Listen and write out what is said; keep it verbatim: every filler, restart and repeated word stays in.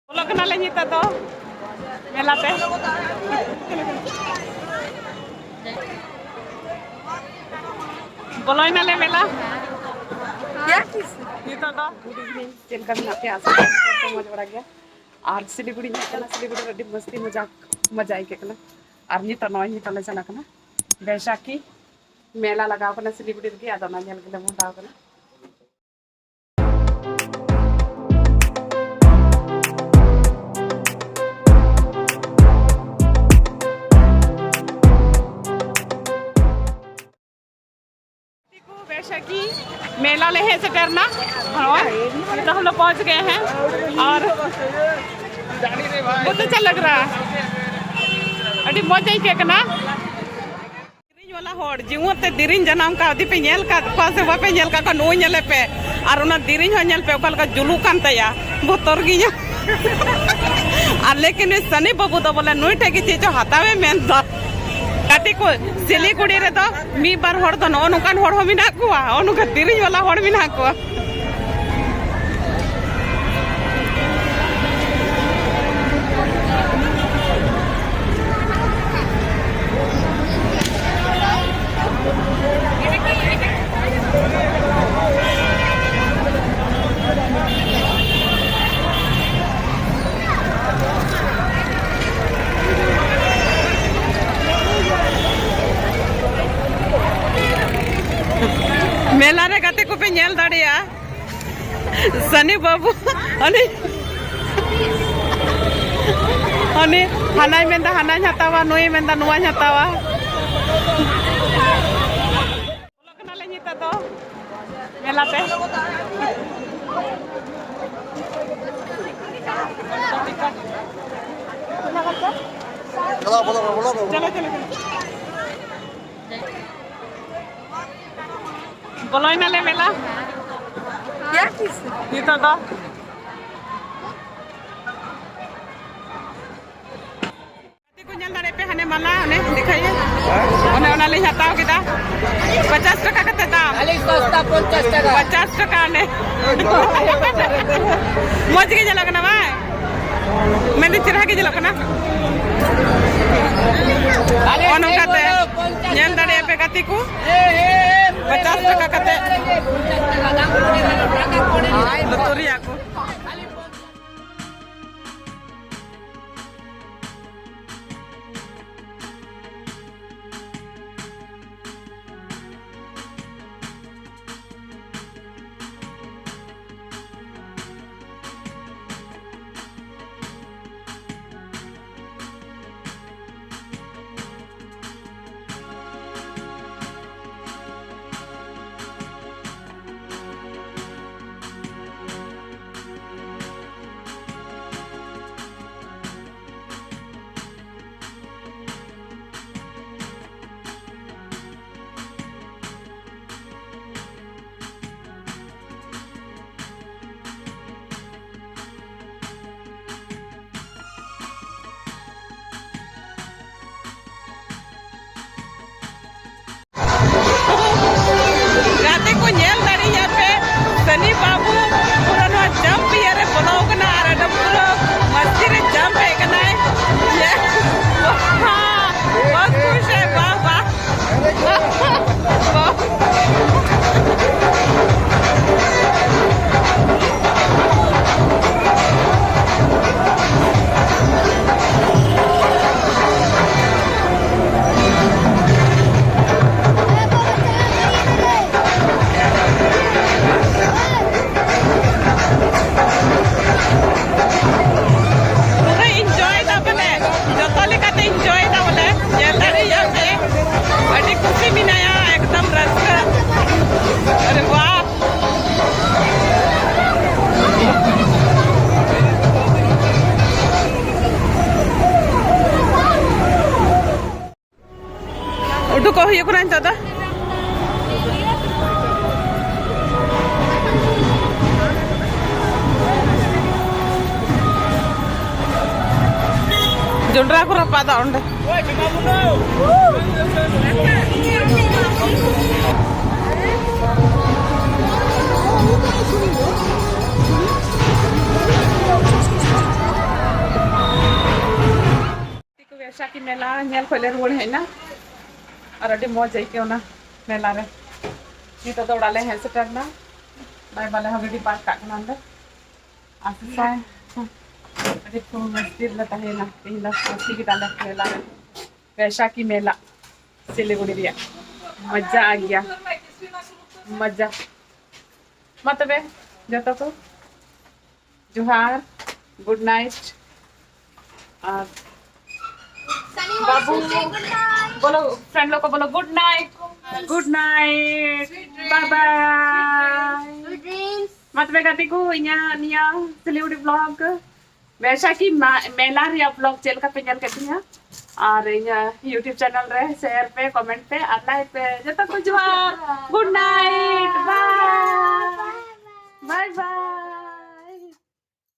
ᱵᱚᱞᱚᱜ ᱠᱟᱱᱟᱞᱮ ᱱᱤᱛᱚᱜ ᱫᱚ ᱢᱮᱞᱟ ᱛᱮ᱾ ᱵᱚᱞᱚᱭᱱᱟᱞᱮ ᱢᱮᱞᱟ᱾ ᱱᱤᱛᱚᱜ ᱫᱚ good evening, ᱪᱮᱫ ᱞᱮᱠᱟ ᱢᱮᱱᱟᱜ ᱯᱮᱭᱟ? ᱟᱥᱟ ᱠᱚᱨᱮ ᱡᱚᱛᱚ ᱢᱚᱡᱽ ᱵᱟᱲᱟ ᱜᱮᱭᱟ᱾ ᱟᱨ ᱥᱤᱞᱤᱜᱩᱲᱤᱧ ᱦᱮᱡ ᱠᱟᱱᱟ, ᱥᱤᱞᱤᱜᱩᱲᱤ ᱨᱮ ᱟᱹᱰᱤ ᱢᱚᱥᱛᱤ ᱢᱚᱡᱟ, ᱢᱚᱡᱟ ᱟᱹᱭᱠᱟᱹᱜ ᱠᱟᱱᱟ᱾ ᱟᱨ ᱱᱤᱛᱚᱜ ᱱᱚᱜᱼᱚᱭ ᱱᱤᱛᱚᱜ ᱞᱮ ᱪᱟᱞᱟᱜ ᱠᱟᱱᱟ ᱵᱮᱥᱟᱠᱤ ᱢᱮᱞᱟ ᱞᱟᱜᱟᱣ ᱠᱟᱱᱟ ᱥᱤᱞᱤᱜᱩᱲᱤ ᱨᱮᱜᱮ, ᱟᱫᱚ ᱚᱱᱟ ᱧᱮᱞ ᱜᱮᱞᱮ ᱢᱚᱦᱰᱟᱣ ᱠᱟᱱᱟ᱾ ᱵᱮᱥᱟᱠᱤ ᱢᱮᱞᱟ ᱞᱮ ᱦᱮᱡ ᱥᱮᱴᱮᱨ ᱱᱟ᱾ ᱦᱳᱭ, ᱱᱤᱛᱚᱜ ᱦᱚᱸ ᱞᱮ ᱯᱚᱦᱚᱸᱪ ᱜᱮ ᱦᱮᱸ᱾ ᱟᱨ ᱵᱚᱦᱩᱛ ᱟᱪᱪᱷᱟ ᱞᱟᱜ ᱨᱟᱦᱟ ᱦᱮ, ᱟᱹᱰᱤ ᱢᱚᱡᱽ ᱟᱹᱭᱠᱟᱹᱜ ᱠᱟᱱᱟ᱾ ᱫᱮᱨᱮᱧ ᱵᱟᱞᱟ ᱦᱚᱲ ᱡᱤᱣᱮᱫ ᱛᱮ ᱫᱮᱨᱮᱧ ᱡᱟᱱᱟᱢ ᱠᱟᱣᱫᱤ ᱯᱮ ᱧᱮᱞ ᱠᱟᱫ ᱠᱚᱣᱟ ᱥᱮ ᱵᱟᱯᱮ ᱧᱮᱞ ᱠᱟᱫ ᱠᱚᱣᱟ? ᱱᱩᱭ ᱧᱮᱞᱮ ᱯᱮ, ᱟᱨ ᱚᱱᱟ ᱫᱮᱨᱮᱧ ᱦᱚᱸ ᱧᱮᱞ ᱯᱮ ᱚᱠᱟ ᱞᱮᱠᱟ ᱡᱩᱞᱩᱜ ᱠᱟᱱ ᱛᱟᱭᱟ, ᱵᱚᱛᱚᱨ ᱜᱮ ᱧᱟᱢ᱾ ᱟᱨ ᱞᱮᱠᱤᱱ ᱱᱩᱭ ᱥᱟᱱᱤ ᱵᱟᱹᱵᱩ ᱫᱚ ᱵᱚᱞᱮ ᱱᱩᱭ ᱴᱷᱮᱡ ᱜᱮ ᱪᱮᱫ ᱪᱚ ᱦᱟᱛᱟᱣᱮ ᱢᱮᱱ ᱫᱟ᱾ ᱜᱟᱛᱮ ᱠᱚ, ᱥᱤᱞᱤᱜᱩᱲᱤ ᱨᱮᱫᱚ ᱢᱤᱫ ᱵᱟᱨ ᱦᱚᱲ ᱫᱚ ᱱᱚᱜᱼᱚ ᱱᱚᱝᱠᱟᱱ ᱦᱚᱲ ᱦᱚᱸ ᱢᱮᱱᱟᱜ ᱠᱚᱣᱟ, ᱱᱚᱜᱼᱚ ᱱᱚᱝᱠᱟ ᱫᱮᱨᱮᱧ ᱵᱟᱞᱟ ᱦᱚᱲ ᱢᱮᱱᱟᱜ ᱠᱚᱣᱟ᱾ ᱢᱮᱞᱟ ᱨᱮ ᱜᱟᱛᱮ ᱠᱚᱯᱮ ᱧᱮᱞ ᱫᱟᱲᱮᱭᱟᱜᱼᱟ᱾ ᱥᱟᱱᱤ ᱵᱟᱹᱵᱩ, ᱩᱱᱤ, ᱩᱱᱤ ᱦᱟᱱᱟᱭ ᱢᱮᱱᱫᱟ ᱦᱟᱱᱟᱧ ᱦᱟᱛᱟᱣᱟ, ᱱᱩᱭᱮ ᱢᱮᱱᱫᱟ ᱱᱚᱣᱟᱧ ᱦᱟᱛᱟᱣᱟ᱾ ᱵᱚᱞᱚᱜ ᱠᱟᱱᱟᱞᱮ ᱱᱤᱛᱚᱜ ᱫᱚ ᱢᱮᱞᱟ ᱛᱮ᱾ ᱪᱚᱞᱚ, ᱪᱚᱞᱚ, ᱪᱚᱞᱚ᱾ ᱵᱚᱞᱚᱭᱱᱟᱞᱮ ᱢᱮᱞᱟ᱾ ᱱᱤᱛᱚᱜ ᱫᱚ ᱜᱟᱛᱮ ᱠᱚ ᱧᱮᱞ ᱫᱟᱲᱮᱭᱟᱜ ᱯᱮ, ᱦᱟᱱᱮ ᱢᱟᱞᱟ, ᱚᱱᱮ ᱫᱮᱠᱷᱟᱭ, ᱚᱱᱮ ᱚᱱᱟ ᱞᱤᱧ ᱦᱟᱛᱟᱣ ᱠᱮᱫᱟ᱾ ᱯᱚᱪᱟᱥ ᱴᱟᱠᱟ ᱠᱟᱛᱮ ᱫᱟᱢ᱾ ᱟᱹᱰᱤ ᱥᱚᱥᱛᱟ, ᱯᱚᱧᱪᱟᱥ ᱴᱟᱠᱟ᱾ ᱯᱚᱪᱟᱥ ᱴᱟᱠᱟ ᱚᱱᱮ᱾ ᱢᱚᱡᱽ ᱜᱮ ᱧᱮᱞᱚᱜ ᱠᱟᱱᱟ ᱵᱟᱝ? ᱢᱮᱱᱫᱟᱹᱧ ᱪᱮᱦᱨᱟ ᱜᱮ ᱧᱮᱞᱚᱜ ᱠᱟᱱᱟ᱾ ᱱᱚᱜᱼᱚ ᱱᱚᱝᱠᱟ ᱛᱮ ᱧᱮᱞ ᱫᱟᱲᱮᱭᱟᱜ ᱯᱮ ᱜᱟᱛᱮ ᱠᱚ, ᱯᱚᱪᱟᱥ ᱴᱟᱠᱟ ᱠᱟᱛᱮ ᱞᱩᱛᱩᱨ ᱨᱮᱭᱟᱜ ᱠᱚ᱾ ᱜᱟᱛᱮ ᱠᱚ, ᱧᱮᱞ ᱫᱟᱲᱮᱭᱟᱜ ᱯᱮ, ᱥᱟᱱᱤ ᱵᱟᱹᱵᱩ ᱯᱩᱨᱟᱹ ᱱᱚᱣᱟ jump ᱤᱭᱟᱹ ᱨᱮ ᱵᱚᱞᱚ ᱟᱠᱟᱱᱟ ᱟᱨ ᱮᱠᱫᱚᱢ ᱯᱩᱨᱟᱹ ᱢᱟᱹᱥᱛᱤ ᱨᱮ jump ᱮᱫ ᱠᱟᱱᱟᱭ᱾ ᱧᱮᱞ, ᱵᱟᱦ, ᱵᱟᱦ, ᱠᱷᱩᱥ ᱦᱮ, ᱵᱟᱦ, ᱵᱟᱦ᱾ ᱯᱩᱨᱟᱹ enjoy ᱫᱟ ᱵᱚᱞᱮ, ᱡᱚᱛᱚ ᱞᱮᱠᱟᱛᱮ enjoy ᱫᱟ ᱵᱚᱞᱮ, ᱧᱮᱞ ᱫᱟᱲᱮᱭᱟᱜ ᱯᱮ, ᱟᱹᱰᱤ ᱠᱩᱥᱤ ᱢᱮᱱᱟᱭᱟ, ᱮᱠᱫᱚᱢ ᱨᱟᱹᱥᱠᱟᱹ᱾ ᱟᱨᱮ ᱵᱟᱯ᱾ ᱩᱰᱩᱠᱚᱜ ᱦᱩᱭᱩᱜ ᱠᱟᱱᱟ ᱱᱤᱛᱚᱜ ᱫᱚ᱾ ᱡᱚᱱᱰᱨᱟ ᱠᱚ ᱨᱟᱯᱟᱜ ᱫᱟ ᱚᱸᱰᱮ᱾ ᱪᱟᱠᱤ ᱢᱮᱞᱟ ᱧᱮᱞ ᱠᱷᱚᱱ ᱞᱮ ᱨᱩᱣᱟᱹᱲ ᱦᱮᱡ ᱮᱱᱟ ᱟᱨ ᱟᱹᱰᱤ ᱢᱚᱡᱽ ᱟᱹᱭᱠᱟᱹᱣ ᱮᱱᱟ ᱢᱮᱞᱟ ᱨᱮ᱾ ᱱᱤᱛᱚᱜ ᱫᱚ ᱚᱲᱟᱜ ᱞᱮ ᱦᱮᱡ ᱥᱮᱴᱮᱨ ᱮᱱᱟ᱾ ᱱᱚᱜᱼᱚᱭ ᱵᱟᱞᱮ ᱦᱚᱸ ᱜᱟᱹᱰᱤ ᱯᱟᱨᱠ ᱠᱟᱜ ᱠᱟᱱᱟ ᱚᱸᱰᱮ᱾ ᱟᱨ ᱥᱮᱥᱟᱭ ᱟᱹᱰᱤ ᱠᱚ ᱢᱩᱥᱠᱤᱞ ᱞᱮ ᱛᱟᱦᱮᱸᱭᱮᱱᱟ᱾ ᱛᱮᱦᱮᱧ ᱫᱚ ᱯᱟᱹᱥᱤ ᱠᱮᱫᱟᱞᱮ ᱢᱮᱞᱟ ᱨᱮ, ᱵᱮᱭᱥᱟᱠᱷᱤ ᱢᱮᱞᱟ ᱥᱤᱞᱤᱜᱩᱲᱤ ᱨᱮᱭᱟᱜ᱾ ᱢᱚᱡᱟ ᱟ ᱜᱮᱭᱟ, ᱢᱚᱡᱟ᱾ ᱢᱟ ᱛᱚᱵᱮ ᱡᱚᱛᱚ ᱠᱚ ᱡᱚᱦᱟᱨ, ᱜᱩᱰ ᱱᱟᱭᱤᱴ᱾ ᱟᱨ ᱵᱟᱹᱵᱩ ᱵᱚᱞᱚ, ᱯᱷᱨᱮᱱᱰ ᱞᱚᱠᱚ ᱵᱚᱞᱚ, ᱜᱩᱰ ᱱᱟᱭᱤᱴ, ᱜᱩᱰ ᱱᱟᱭᱤᱴ, ᱵᱟᱭ ᱵᱟᱭ᱾ ᱢᱟ ᱛᱚᱵᱮ ᱜᱟᱛᱮ ᱠᱚ, ᱤᱧᱟᱹᱜ ᱱᱤᱭᱟᱹ ᱥᱤᱞᱤᱜᱩᱲᱤ ᱵᱞᱚᱜ, ᱵᱮᱭᱥᱟᱠᱷᱤ ᱢᱟ-, ᱢᱮᱞᱟ ᱨᱮᱭᱟᱜ ᱵᱞᱚᱜ ᱪᱮᱫ ᱞᱮᱠᱟ ᱯᱮ ᱧᱮᱞ ᱠᱮᱫ ᱛᱤᱧᱟ, ᱟᱨ ᱤᱧᱟᱹᱜ YouTube ᱪᱮᱱᱮᱞ ᱨᱮ ᱥᱮᱭᱟᱨ ᱯᱮ, ᱠᱚᱢᱮᱱᱴ ᱯᱮ ᱟᱨ ᱞᱟᱭᱤᱠ ᱯᱮ᱾ ᱡᱚᱛᱚ ᱠᱚ ᱡᱚᱦᱟᱨ, ᱜᱩᱰ ᱱᱟᱭᱤᱴ, ᱵᱟᱭ, ᱵᱟᱭ ᱵᱟᱭ᱾